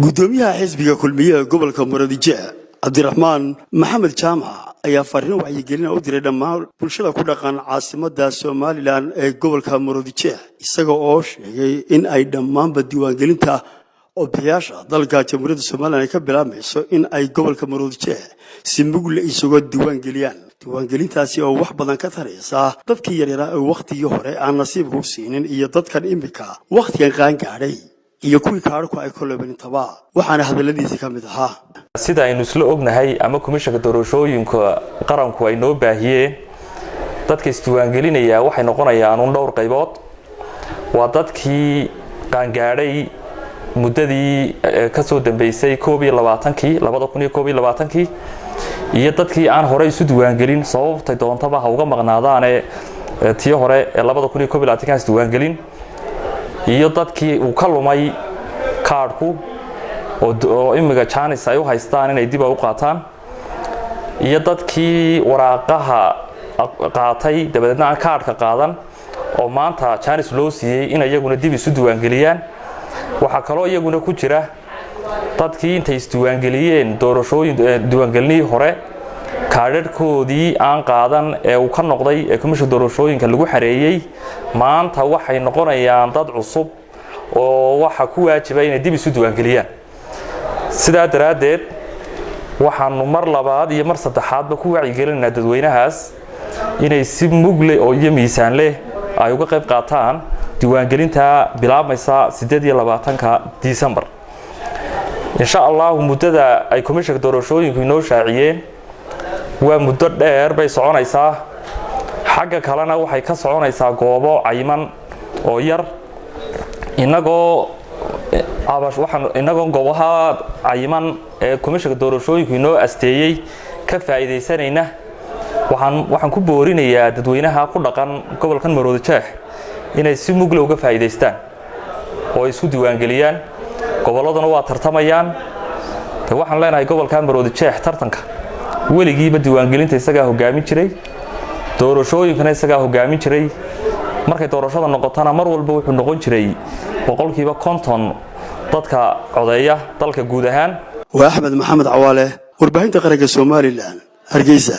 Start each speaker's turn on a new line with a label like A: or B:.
A: Gudoomiyaha xisbiga Kulmiyaha gobolka Muradije, Cabdiraxmaan Maxamed Jaamac, ayaa fariin wacyigelina u diray dhammaan bulshada ku dhaqan caasimada Somaliland ee gobolka Murudijeex, isaga oo sheegay in ay dhammaanba diiwaangelinta codbixiyaasha dalka Jamhuuriyadda Somaliland ay ka bilaabmayso in ay gobolka Murudijeex si mugle isuga diiwaangeliyaan. Diiwaangelintaasi oo wax badan ka taraysa dadkii yaryaraa ee wakhtigii hore aan nasiibka u siinin iyo dadkan iminka wakhtigan qaangaadhay iyo kuwii kaadhku ay kolobeen intaba. Waxaana hadalladiisi ka mid ahaa:
B: Sida aynu isla ognahay ama Komishanka Doorashooyinka Qaranku ay noo baahiyeen, dadka isdiiwaangelinayaa waxay noqonayaan un dhowr qaybood. Waa dadkii qaangaadhay muddadii kasoo dambeysay 21-kii, 2021-kii, iyo dadkii aan hore isu diiwaangelin, sababtay doontaba ha uga maqnaadaane, tii hore ee 2021-kaan isdiiwaangelin, iyo dadkii uu ka lumay kaadhku oo imiga janis ay u haystaan inay dib u qaataan, iyo dadkii waraaqaha qaatay dabadeedna aan kaadhka qaadan oo maanta janis loo siiyey in iyaguna dib isu diiwaangeliyaan. Waxaa kaloo iyaguna ku jira dadkii intay isdiiwaangeliyeen doorashooyin diiwaangelinihii hore kaadharhkoodii aan qaadan ee uu ka noqday ee Komishanka Doorashooyinka lagu xareeyey. Maanta waxay noqonayaan dad cusub oo waxa ku waajiba inay dib isu diiwaangeliyaan. Sidaa daraaddeed, waxaanu mar labaad iyo mar saddexaadba ku wacyigelinaynaa dadweynahaas inay si mugle oo iyo miisaan leh ay uga qayb qaataan diiwaangelinta bilaabmaysa 28-ka Disembar, insha Allahu. Muddada ay Komishanka Doorashooyinku inoo shaaciyeen waa muddo dheer bay soconaysaa. Xagga kalena waxay ka soconaysaa goobo cayiman oo yar. Inagoo waxaan inagoo goobaha cayiman ee Komishanka Doorashooyinku inoo asteeyey ka faa'iidaysanayna, waxaan ku boorinayaa dadweynaha ku dhaqan gobolkan Maroodi Jeex inay si mugle uga faa'iidaystaan oo ay isku diiwaangeliyaan. Gobolladuna waa tartamayaan. De waxaan leenahay, gobolka Maroodi Jeex tartanka weligiiba diiwaangelinta isagaa hogaamin jiray, doorashooyinkana isagaa hogaamin jiray. Markay doorashada noqotona, mar walba wuxuu noqon jiray 50% dadka codeeya dalka guud ahaan.
A: Waa Axmed Maxamed Cawaale, warbaahinta qaranka Somaliland, Hargeysa.